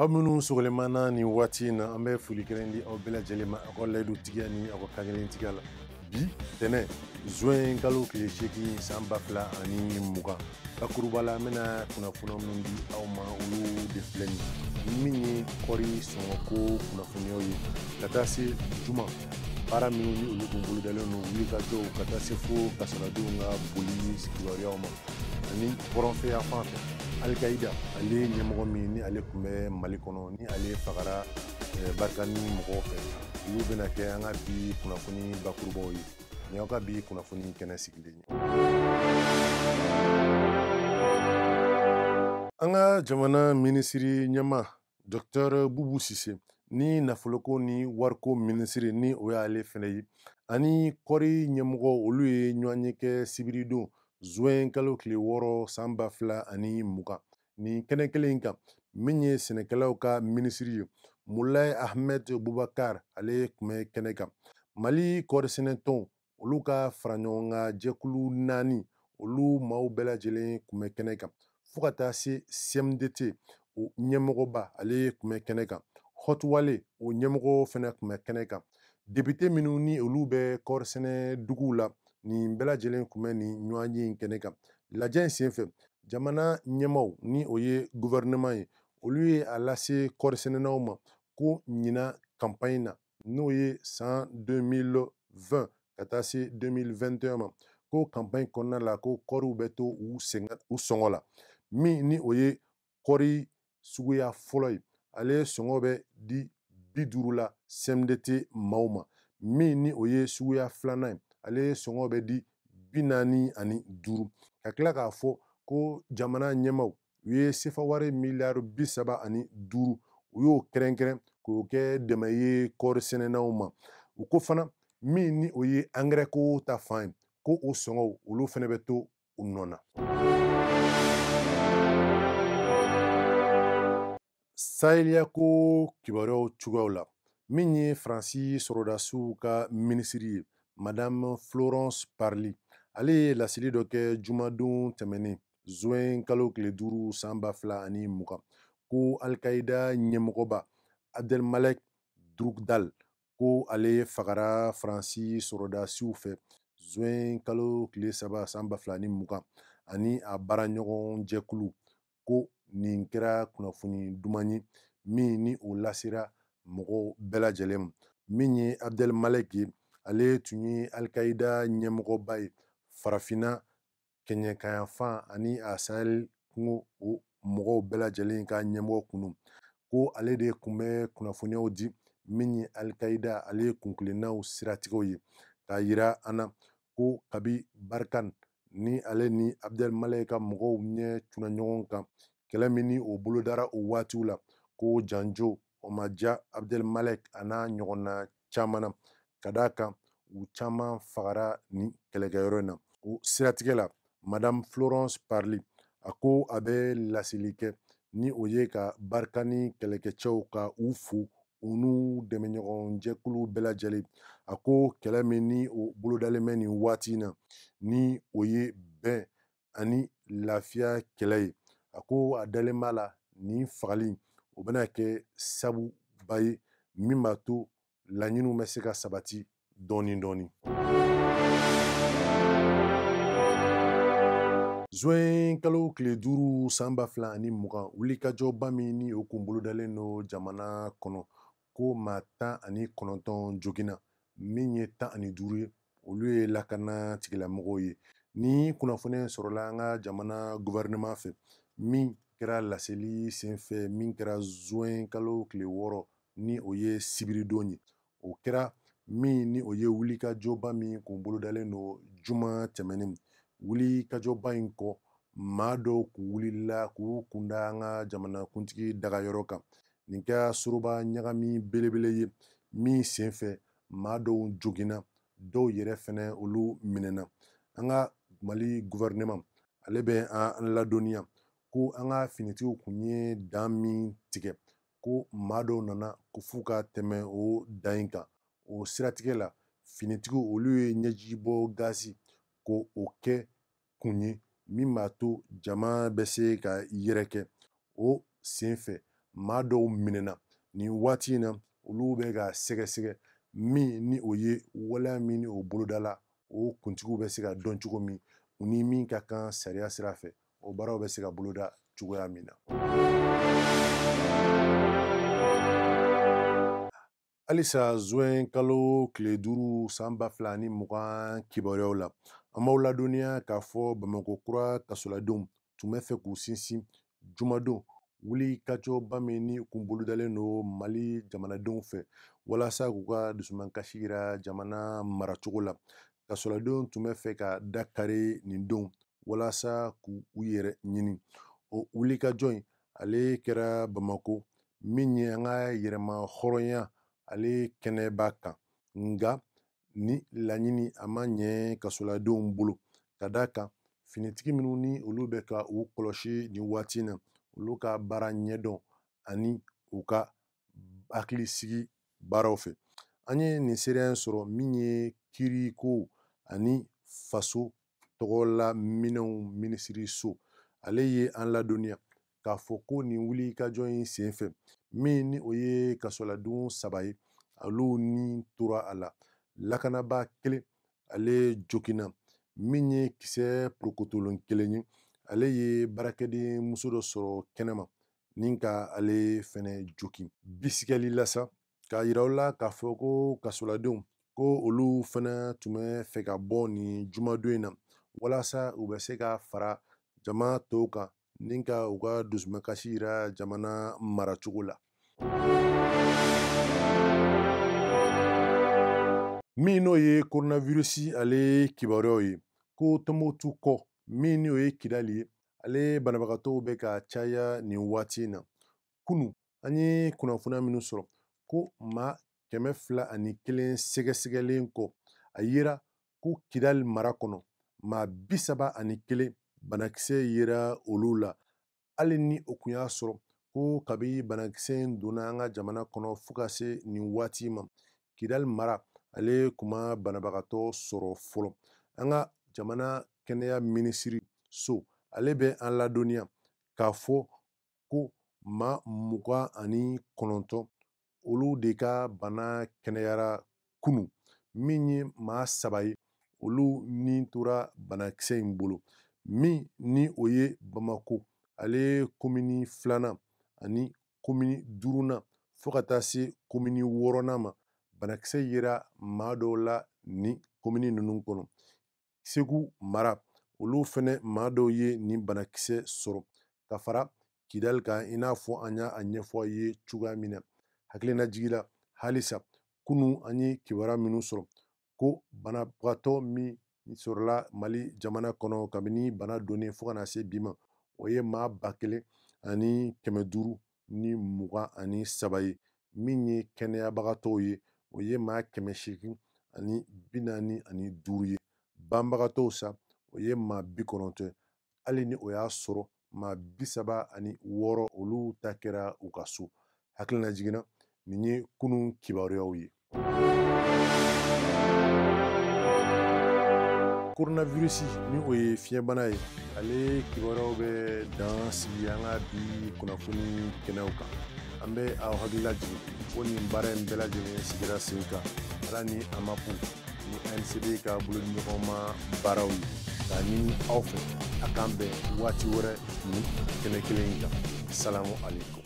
Aw minnu sɔgɔlen b'an na nin waati in na, an bɛ foli kɛrɛn di aw bɛɛ lajɛlen ma aw ka layidu tigiya ni aw ka kankelentigiya la. Bi tɛnɛ zuwɛn kalo tile 8 san 2020, bakuruba la an bɛna kunnafoniya minnu di aw ma olu de filɛ nin ye. Min ye kɔɔri sɔngɔko kunnafoniyaw ye, ka taa se juma baara minnu ni olu kun bolodalen don wulikajɔw, ka taa se fo kasaradenw ka boli kibaruyaw ma, ani kɔrɔnfɛ fan fɛ Alikaida ale ɲɛmɔgɔ min ni ale tun bɛ Mali kɔnɔ ni ale fagara Barikani mɔgɔw fɛ, olu bɛna kɛ an ka bi kunnafoni bakurubaw ye. Nin y'aw ka bi kunnafoni kɛnɛ sigilen ye. An ka jamana minisiri ɲɛmaa Docteur Boubou Cissé ni nafoloko ni wariko minisiri ni o y'ale fɛnɛ ye, ani kɔɔri ɲɛmɔgɔ olu ye ɲɔgɔnye kɛ sibiridon zuwɛn kalo tile 6 san 2020 nin kɛnɛ kelen in kan. Min ye sɛnɛkɛlaw ka minisiri ye Moulaye Ahmed Boubacar, ale tun bɛ kɛnɛ kan. Mali kɔɔrisɛnɛtɔnw olu ka faraɲɔgɔnkan jɛkulu 4 olu maaw bɛɛ lajɛlen tun bɛ kɛnɛ kan, fo ka taa se CMDT o ɲɛmɔgɔba ale tun bɛ kɛnɛ kan, Hotwale o ɲɛmɔgɔ fɛnɛ tun bɛ kɛnɛ kan, député minnu ni olu bɛ kɔɔrisɛnɛ duguw la, nin bɛɛ lajɛlen tun bɛ nin ɲɔgɔnye in kɛnɛ kan. Lajɛ in senfɛ, jamana ɲɛmaaw ni o ye gouvernement ye, olu ye a lase kɔɔrisɛnɛnaw ma ko ɲinan campagne na, n'o ye san 2020 ka taa se 2021 ma, ko campagne kɔnɔna la ko kɔɔriw bɛ to u sɔngɔ la, min ni o ye kɔɔri suguya fɔlɔ ye, ale sɔngɔ bɛ di 50 la CMDT maaw ma, min ni o ye suguya filanan ye, ale sɔngɔ bɛ di 45. Ka tila k'a fɔ ko jamana ɲɛmaaw u ye sefa wari miliyari 35 u y'o kɛrɛnkɛrɛn k'o kɛ dɛmɛ ye kɔɔri sɛnɛnaw ma. U ko fana min ni o ye angɛrɛ ko ta fan ye, ko o sɔngɔw olu fɛnɛ bɛ to u nɔ na. Saheliya ko kibaruyaw cogoyaw la, min ye Faransi sɔrɔdasiw ka minisiri ye Madame Florence Parly, ale ye laseli dɔ kɛ jumadon tɛmɛnen zuwɛn kalo tile 5 san 2020, ko Alikaida ɲɛmɔgɔba Abdelmalek Droukdal ko ale fagara Faransi sɔrɔdasiw fɛ zuwɛn kalo tile 3 san 2020 ani a baaraɲɔgɔn jɛkulu, ko nin kɛra kunnafoni duman ye min ni o lasera mɔgɔw bɛɛ lajɛlen ma. Min ye Abdelmalek ye, ale tun ye Alikaida ɲɛmɔgɔba ye farafinna kɛɲɛkayanfan ani a Sahel kungo o mɔgɔw bɛɛ lajɛlen ka ɲɛmɔgɔ kun, ko ale de tun bɛ kunnafoniyaw di min ye Alikaida ale kunkilennaw siratigɛw ye, k'a yira an na ko kabi Barkan ni ale ni Abdelmalek ka mɔgɔw ɲɛ cunna ɲɔgɔn kan kɛlɛ min ni o bolodara o waatiw la, ko janjo o ma diya Abdelmalek a n'a ɲɔgɔnna caman na, ka d'a kan u caman fagara nin kɛlɛkɛyɔrɔ in na. O siratigɛ la, Madame Florence Parly a ko a bɛ laseli kɛ ni o ye ka Barikani kɛlɛkɛcɛw ka u fo u n'u dɛmɛɲɔgɔn jɛkulu bɛɛ lajɛlen. A ko kɛlɛ min ni o bolodalen bɛ nin waati in na, ni o ye bɛn ani lafiya kɛlɛ ye, a ko a dalen b'a la nin fagali o bɛna kɛ sabuba ye min b'a to laɲiniw bɛ se ka sabati dɔɔni dɔɔni. Zuwɛn kalo tile 5 san 2020, wulikajɔba min ni o kun bolodalen don jamana kɔnɔ, ko maa 19 joginna, min ye 15 ye, olu ye lakana tigilamɔgɔw ye. Ni kunnafoniya sɔrɔla an ka jamana gouvernement fɛ, min kɛra laseli senfɛ, min kɛra zuwɛn kalo tile 6 ni o ye sibiridon ye, o kɛra min ni o ye wulikajɔba min kun bolodalen don juma tɛmɛnen. Wulikajɔba in kɔ, maa dɔw kun wulila k'u kunda an ka jamanakuntigi dagayɔrɔ kan. Nin kɛra soroba ɲagami belebele ye min senfɛ maa dɔw joginna, dɔw yɛrɛ fɛnɛ olu minɛna. An ka Mali gouvernement ale bɛ an ladɔnniya ko an ka finitigiw kun ye dan min tigɛ, ko maa dɔw nana ko f'u ka tɛmɛ o dan in kan. O siratigɛ la, finitigiw olu ye ɲɛjibɔ gazi ko o kɛ kun ye min b'a to jama bɛ se ka yɛrɛkɛ. O senfɛ, maa dɔw minɛna nin waati in na, olu bɛ ka sɛgɛsɛgɛ min ni o ye waleya min ni o bolodala, o kuntigiw bɛ se ka dɔn cogo min, u ni min ka kan sariya sira fɛ, o baaraw bɛ se ka boloda cogoya min na. Halisa zuwɛn kalo tile 5 san 2020 kibaruyaw la, an b'aw ladɔnniya k'a fɔ Bamakɔ kura kasoladenw tun bɛ fɛ k'u sinsin jumadon wuli kacɔba min ni kun bolodalen don Mali jamanadenw fɛ walasa k'u ka dusumakasi yira jamana maracogo la. Kasoladenw tun bɛ fɛ ka dakari nin don walasa k'u yɛrɛ ɲini. O wulikajɔ in ale kɛra Bamakɔ min ye an ka yɛrɛma hɔrɔnya ale kɛnɛba kan, nka ni laɲini a ma ɲɛ kasoladenw bolo, ka d'a kan finitigi minnu ni olu bɛ ka u kɔlɔsi nin waati in na, olu ka baara ɲɛdɔn ani u ka hakilisigi baaraw fɛ. An ye nin seereya in sɔrɔ min ye kiiriko ani faso tɔgɔla minɛnw minisiriso, ale ye an ladɔnniya k'a fɔ ko nin wulikajɔ in senfɛ min ni o ye kasoladenw 3 ye, olu ni tora a la. Lakanabaa kelen ale joginna, min ye kisɛ porokotolen kelen ye, ale ye baarakɛden muso dɔ sɔrɔ kɛnɛma ni ka ale fɛnɛ jogin. Bisigɛli la sa, k'a yira aw la k'a fɔ ko kasoladenw ko olu fɛnɛ tun bɛ fɛ ka bɔ nin jumadon in na walasa u bɛ se ka fara jama tɔw kan ni ka u ka dusumakasi yira jamana maracogo la. Min n'o ye coronavirus ale kibaruyaw ye, ko Tɔnbukutu kɔ min n'o ye Kidali ye, ale banabagatɔw bɛ ka caya nin waati in na. Kunu an ye kunnafoniya minnu sɔrɔ ko maa 201 sɛgɛsɛgɛlen kɔ, a yera ko Kidali mara kɔnɔ maa 31 banakisɛ yera olu la, hali ni o kun y'a sɔrɔ ko kabi banakisɛ in donna an ka jamana kɔnɔ fo ka se nin waati ma, Kidali mara ale kun ma banabagatɔ sɔrɔ fɔlɔ. An ka jamana kɛnɛya minisiri so ale bɛ an ladɔnniya k'a fɔ ko maa 29 olu de ka bana kɛnɛyara kunu, min ye maa 3 ye olu ni tora banakisɛ in bolo, min ni o ye Bamako ale komini 2nan ani komini 5nan fo ka taa se komini 6nan ma. Banakisɛ yera maa dɔw la ni komini ninnu kɔnɔ. Segu mara olu fɛnɛ maa dɔw ye nin banakisɛ sɔrɔ ka fara Kidali kan, i n'a fɔ an y'a ɲɛfɔ aw ye cogoya min na. Hakilinajigi la halisa kunu an ye kibaruya minnu sɔrɔ ko banabagatɔ min sɔrɔla Mali jamana kɔnɔ kabini bana donnen fo ka na se bi ma, o ye maa 1523 ye, min ye kɛnɛyabagatɔw ye, o ye maa 845 ye. Banbagatɔw sa, o ye maa 90 ye, hali ni o y'a sɔrɔ maa 36 olu ta kɛra u ka so. Hakilina jiginna nin ye kunun kibaruyaw ye. Coronavirus ni o ye fiɲɛbana ye, ale kibaruyaw bɛ dan sigi an ka bi kunnafoni kɛnɛw kan. An bɛ aw hakili lajigin ko nin baara in bɛɛ lajɛlen sigira sen kan Ala ni AMAP ni ANCD ka bolodiɲɔgɔnma baaraw ye, k'a ɲini aw fɛ a k'an bɛn waati wɛrɛ nin kɛnɛ kelen in kan. Salamu aleykum.